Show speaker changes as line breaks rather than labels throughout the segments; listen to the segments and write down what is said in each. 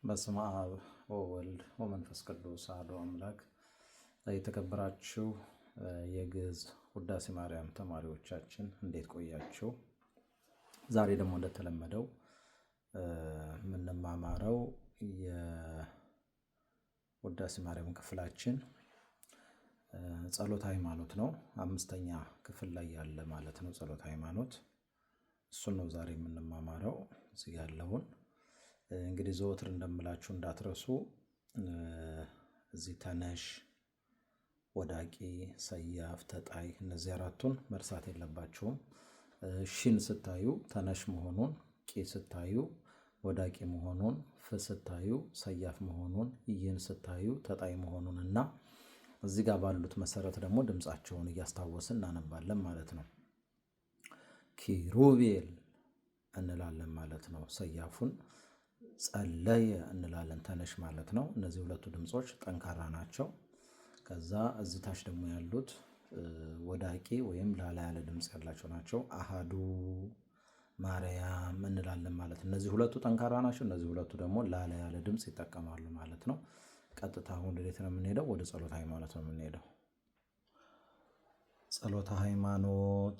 በስመ አብ ወወልድ ወመንፈስ ቅዱስ አሐዱ አምላክ። የተከበራችሁ የግዕዝ ውዳሴ ማርያም ተማሪዎቻችን እንዴት ቆያችሁ? ዛሬ ደግሞ እንደተለመደው የምንማማረው የውዳሴ ማርያም ክፍላችን ጸሎተ ሃይማኖት ነው። አምስተኛ ክፍል ላይ ያለ ማለት ነው። ጸሎተ ሃይማኖት እሱን ነው ዛሬ የምንማማረው። እዚህ ያለውን እንግዲህ ዘወትር እንደምላችሁ እንዳትረሱ። እዚህ ተነሽ፣ ወዳቂ፣ ሰያፍ፣ ተጣይ እነዚህ አራቱን መርሳት የለባችሁም። ሺን ስታዩ ተነሽ መሆኑን፣ ቂ ስታዩ ወዳቂ መሆኑን፣ ፍ ስታዩ ሰያፍ መሆኑን፣ ይን ስታዩ ተጣይ መሆኑን እና እዚህ ጋር ባሉት መሰረት ደግሞ ድምፃቸውን እያስታወስን እናነባለን ማለት ነው። ኪሩቤል እንላለን ማለት ነው። ሰያፉን ጸለየ እንላለን ተነሽ ማለት ነው። እነዚህ ሁለቱ ድምፆች ጠንካራ ናቸው። ከዛ እዚህ ታች ደግሞ ያሉት ወዳቂ ወይም ላላ ያለ ድምፅ ያላቸው ናቸው። አሃዱ ማርያም እንላለን ማለት ነው። እነዚህ ሁለቱ ጠንካራ ናቸው። እነዚህ ሁለቱ ደግሞ ላላ ያለ ድምፅ ይጠቀማሉ ማለት ነው። ቀጥታ አሁን ወዴት ነው የምንሄደው? ወደ ጸሎተ ሃይማኖት ነው የምንሄደው። ጸሎተ ሃይማኖት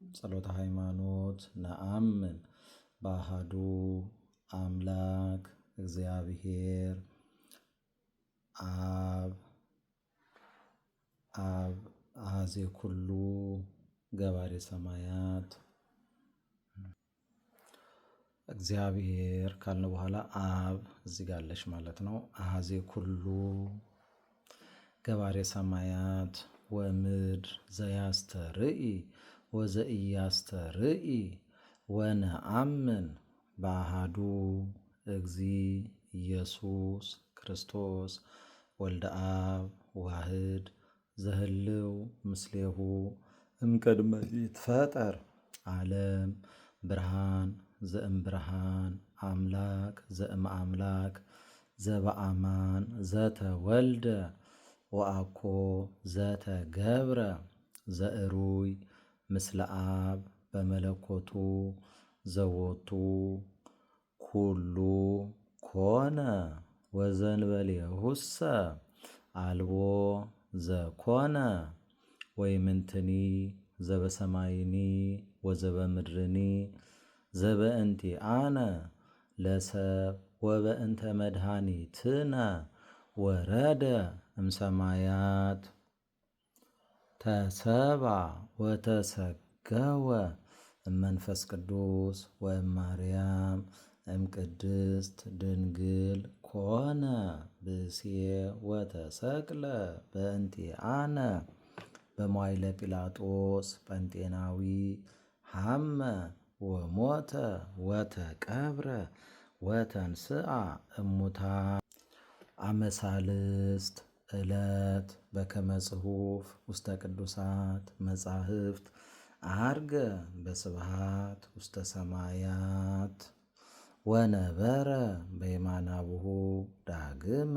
ጸሎተ ሃይማኖት ነአምን በአሐዱ አምላክ እግዚአብሔር አብ አብ አሐዜ ኩሉ ገባሬ ሰማያት እግዚአብሔር ካልን በኋላ አብ እዚህ ጋር አለች ማለት ነው። አሐዜ ኩሉ ገባሬ ሰማያት ወምድር ዘያስተርኢ ወዘኢያስተርኢ ወነአምን በአሐዱ እግዚ ኢየሱስ ክርስቶስ ወልደ አብ ዋህድ ዘህልው ምስሌሁ እምቅድመ ይትፈጠር ዓለም ብርሃን ዘእምብርሃን አምላክ ዘእም አምላክ ዘበአማን ዘተወልደ ወአኮ ዘተገብረ ዘእሩይ ምስለ አብ በመለኮቱ ዘወቱ ኩሉ ኮነ ወዘንበሌሁሰ አልቦ ዘኮነ ወይምንትኒ ዘበሰማይኒ ወዘበምድርኒ ዘበእንቲአነ ለሰብ ወበእንተ መድኃኒትነ ወረደ እምሰማያት ተሰባ ወተሰገወ እመንፈስ ቅዱስ ወእማርያም እምቅድስት ድንግል ኮነ ብእሴ ወተሰቅለ በእንቲአነ በመዋዕለ ጲላጦስ ጴንጤናዊ ሐመ ወሞተ ወተቀብረ ወተንስአ እሙታን አመሳልስት ዕለት በከመ ጽሑፍ ውስተ ቅዱሳት መጻሕፍት አርገ በስብሃት ውስተ ሰማያት ወነበረ በየማናብሁ ዳግመ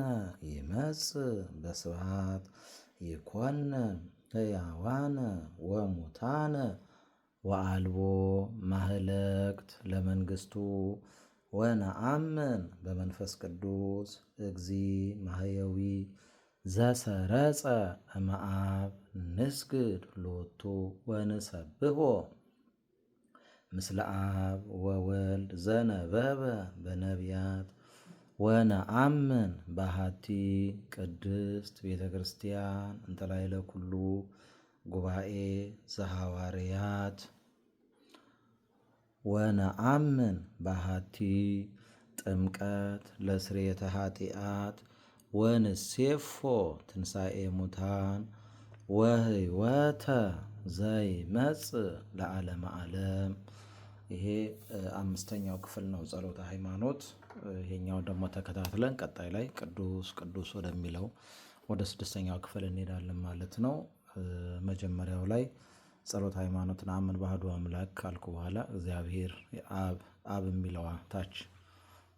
ይመጽእ በስብሃት ይኮንን ሕያዋነ ወሙታነ ወአልቦ ማህለቅት ለመንግስቱ ወነአምን በመንፈስ ቅዱስ እግዚ ማህየዊ ዘሰረጸ እምአብ ንስግድ ሎቱ ወንሰብሖ ምስለ አብ ወወልድ ዘነበበ በነቢያት ወነአምን ባሃቲ ቅድስት ቤተ ክርስቲያን እንተ ኩሉ ጉባኤ ዘሐዋርያት ወነአምን ባሃቲ ጥምቀት ለስርየተ ኃጢአት ወንሴፎ ትንሣኤ ሙታን ወህይወተ ዘይመጽእ ለዓለመ ዓለም። ይሄ አምስተኛው ክፍል ነው ጸሎተ ሃይማኖት። ይሄኛውን ደግሞ ተከታትለን ቀጣይ ላይ ቅዱስ ቅዱስ ወደሚለው ወደ ስድስተኛው ክፍል እንሄዳለን ማለት ነው። መጀመሪያው ላይ ጸሎተ ሃይማኖትን አምን ባህዱ አምላክ ካልኩ በኋላ እግዚአብሔር አብ አብ የሚለዋ ታች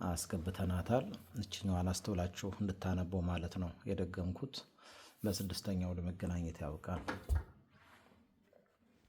አስገብተናታል። እችኛዋን አስተውላችሁ እንድታነበው ማለት ነው የደገምኩት። በስድስተኛው ለመገናኘት ያውቃል።